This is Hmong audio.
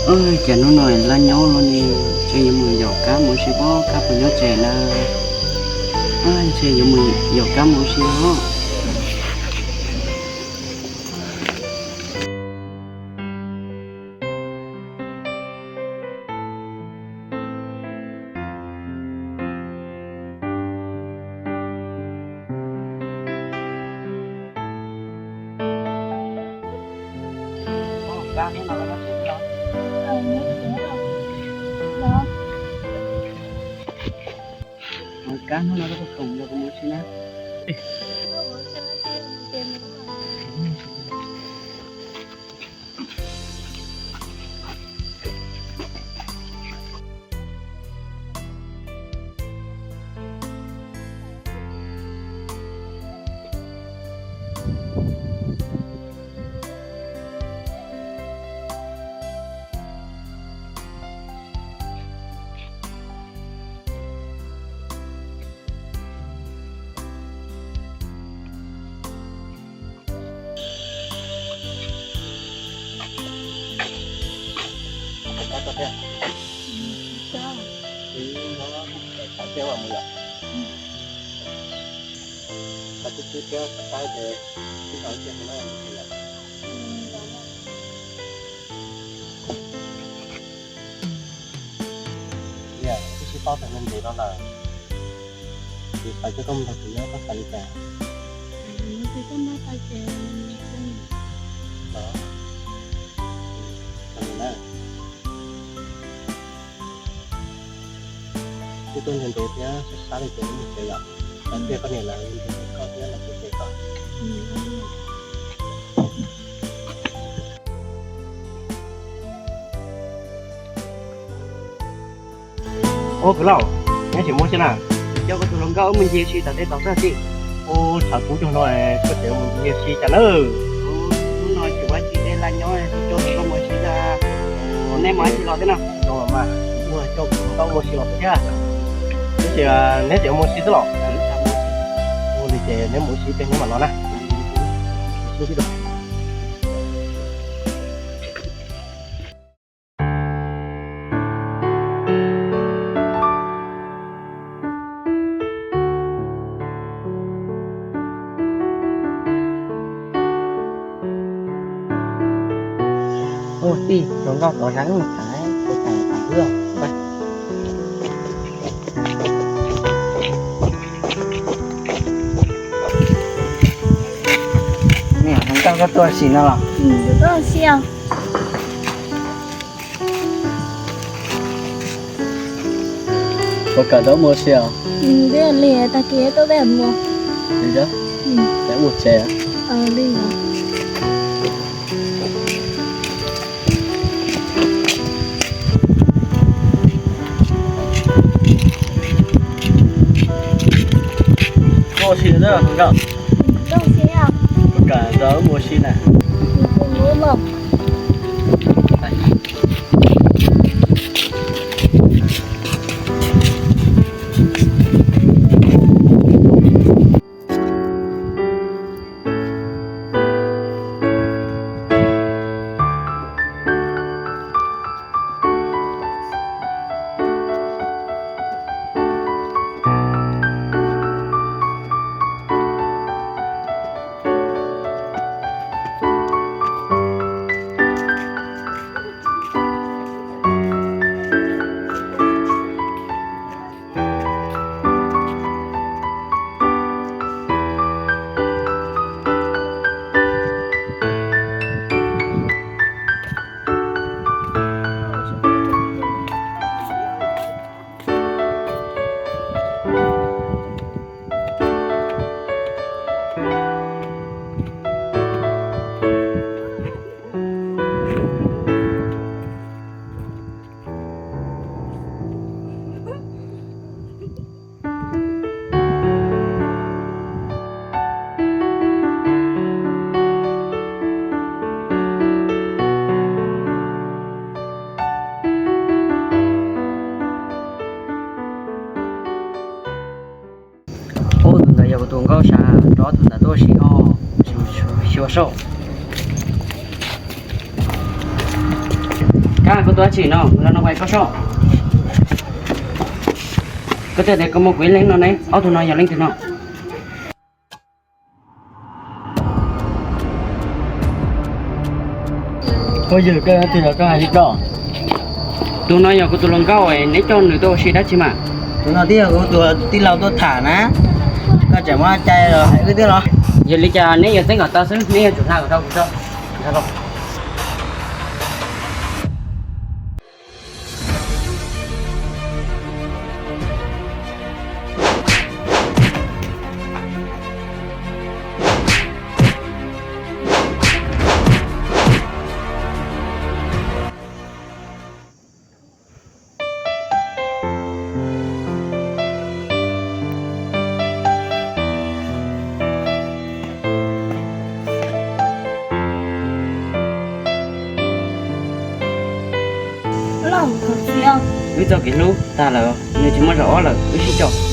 Cas hnub no laj nyob no ne, ntshe yuav mus yaum kab mus ua si pob, kab puas nyob tsev na? Ntshe yuav mus yaum kab mus ua si os. Kab hnub no koj koom yog kuv mus ua si na. Twb sib paub tau ntev no lawm, ces pais coj koj mus nrog kuv nyob koj xav li cas? Los, na, twb tuaj ntev ntev thiab sab sab li ces mus tsev yom. Tau tiag koj niam lawv nrog koj thiab los kuv ces koj. Ua kwv Lauj, neb tseem mus si na? Coj kuv tus hluas nkauj wb mus ncig si tom tej tog tag tij. Ua tshav kub cuag no koj tseem mus ncig si cas na? Hnub no tsis ua tsi, tej laj nyob, coj kuv mus si na. Nej mus ib tsis los thiab na? Coj mas, ua coj kuv hluas nkauj mus si los thiab. Tab sis neb tseem mus si xwb los? Ua li ces neb mus si peb hnub mam los na. Ua tij, hluas nkauj tod zaj mus tham, kuv tham tham xwb os. Hluas nkauj, koj tuaj ua si no los? Kuv tuaj ua si os. Puas kam nrog wb mus ua si os? Li tag kis tuaj peb mus. Li os? Peb mus tsev. Li os. Koj ua si na nkauj? Koj ua si os. Puas kam nrog wb mus ua si na? Ub, tus ntawd yog kuv tus nkauj sav, rov tus ntawd tuaj ua si os, xyuas saib. Koj tuaj dab tsi no, los no kuv hais koj sob. Koj twb tias koj muaj kuv ib leeg no ne, ob tug no yog leej twg no? Phooj ywg, koj yog leej twg, koj hais li ko? Tus no yog kuv tus hluas nkauj, neb coj nws tuaj ua si dab tsi mas? Tus no twb yog kuv tus tij laug tuaj tham na, koj tseem muaj cai los hais wb thiab los? Yog li cas neb yuav txeeb kom tau xwb, neb yuav tsum hla kom tau kuv tso. Wb txoj kev hlub tag lawm, nws tsis muaj zaum ob lawm, wb sib cog.